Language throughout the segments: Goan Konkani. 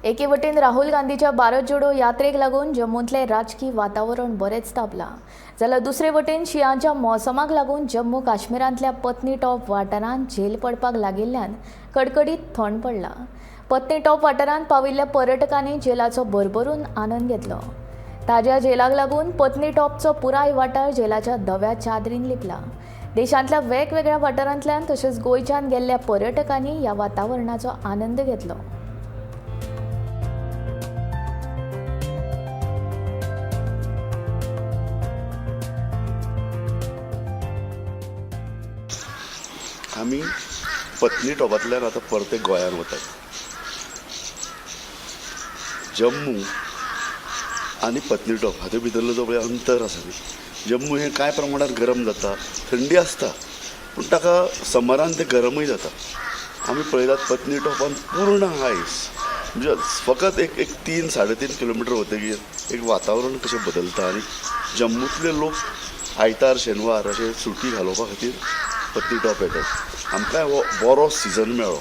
एके वटेन राहुल गांधीच्या भारत जोडो यात्रेक लागून जम्मूंतलें राजकी वातावरण बरेंच तापलां, जाल्यार दुसरे वटेन शिंयाच्या मोसमाक लागून जम्मू काश्मीरांतल्या पत्नीटॉप वाठारांत झेल पडपाक लागिल्ल्यान कडकडीत थंड पडलां. पत्नीटॉप वाठारांत पाविल्ल्या पर्यटकांनी झेलाचो भरभरून आनंद घेतलो. ताज्या झेलाक लागून पत्नीटॉपचो पुराय वाठार झेलाच्या धव्या चादरीन लिपला. देशांतल्या वेगवेगळ्या वाठारांतल्यान तशेंच गोंयच्यान गेल्ल्या पर्यटकांनी ह्या वातावरणाचो आनंद घेतलो. आमी पत्नीटॉपांतल्यान आतां परते गोंयान वतात. जम्मू आनी पत्नीटॉप हाचे भितरलो जो पळय अंतर आसा न्ही, जम्मू हें कांय प्रमाणान गरम जाता, थंडी आसता, पूण ताका समरान तें गरमूय जाता. आमी पळयतात पत्नीटॉपान पूर्ण आयस, म्हणजे फकत एक एक 3 3.5 किलोमिटर वतकीर एक वातावरण कशें बदलता आनी जम्मूतले लोक आयतार शेनवार अशें सुटी घालोवपा खातीर पत्नीटॉप येतात. आमकां हो बरो सिजन मेळ्ळो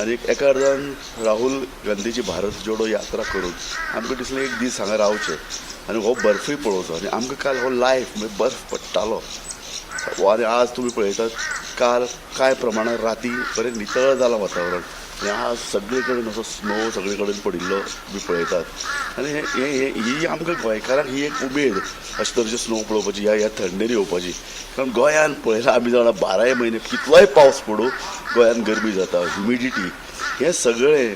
आनी एका अर्दान राहुल गांधीची भारत जोडो यात्रा करून आमकां दिसलें एक दीस हांगा रावचें आनी हो बर्फूय पळोवचो. आनी आमकां काल हो लायफ म्हणजे बर्फ पडटालो आनी आज तुमी पळयतात काल कांय प्रमाणान राती बरें नितळ जालां वातावरण आनी आज सगळे कडेन असो स्नो सगळे कडेन पडिल्लो तुमी पळयतात. आनी हे ही आमकां गोंयकारांक ही एक उमेद अशे तरेचे स्नो पळोवपाची, ह्या ह्या थंडेर येवपाची. कारण गोंयान पळयलां आमी जाणां 12 म्हयने कितलोय पावस पडूं गोंयान गरमी जाता, ह्युमिडिटी हें सगळें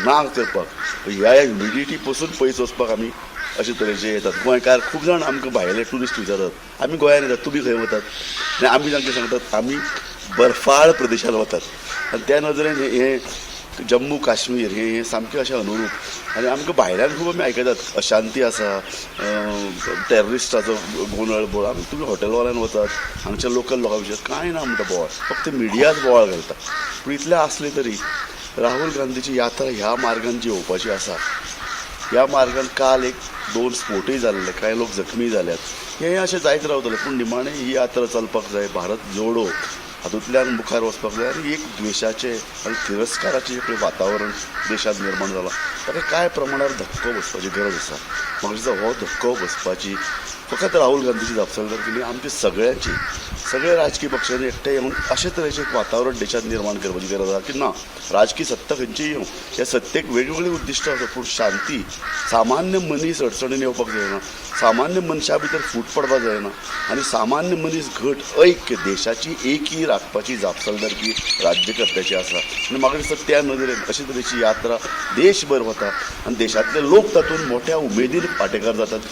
ना करपाक ह्या ह्या ह्युमिडिटी पसून पयस वचपाक आमी अशे तरेचे येतात. गोंयकार खूब जाण आमकां भायले ट्युरिस्ट विचारतात आमी गोंयान येतात तुमी खंय वतात, आनी आमी तांकां सांगतात आमी बर्फाळ प्रदेशान वतात. आनी त्या नदरेन हें जम्मू काश्मीर हें सामकें अशें अनुरूप. आनी आमकां भायल्यान खूब आमी आयकतात अशांती आसा, टॅररिस्टाचो गोंदळ बोळ. आमी तुमी हॉटेलवाल्यान वतात हांगच्या लोकल लोकां विचार कांय ना म्हणटा बोवाळ, फक्त मिडियाच बोवाळ घालता. पूण इतलें आसलें तरी राहुल गांधीची यात्रा ह्या मार्गान जी येवपाची आसा, ह्या मार्गान काल 1-2 स्फोटूय जाल्ले, कांय लोक जखमी जाल्यात, हें अशें जायत रावतलें. पूण निमाणें ही यात्रा चलपाक जाय, भारत जोडो हातूंतल्यान मुखार वचपाक जाय. आनी एक द्वेशाचें आनी तिरस्काराचें जें पळय वातावरण देशांत निर्माण जालां ताका कांय प्रमाणार धक्को बसपाची गरज आसा. म्हाका दिसता हो धक्को बसपाची फकत राहुल गांधीची जापसालदारकी न्ही, आमची सगळ्यांची, सगळे राजकीय पक्षांनी एकठांय येवन अशे तरेचें एक वातावरण देशांत निर्माण करपाची गरज आसा की ना राजकीय सत्ता खंयचीय येवं, ह्या सत्तेक वेगवेगळीं उद्दिश्टां आसा, पूण शांती, सामान्य मनीस अडचणीन येवपाक जायना, सामान्य मनशा भितर फूट पडपाक जायना आनी सामान्य मनीस घट ऐक्य देशाची एकी राखपाची जापसालदारकी राज्यकर्त्याची आसा. आनी म्हाका दिसता त्या नदरेन अशे तरेची यात्रा देशभर वता आनी देशांतले लोक तातूंत मोठ्या उमेदीन वांटेकार जातात.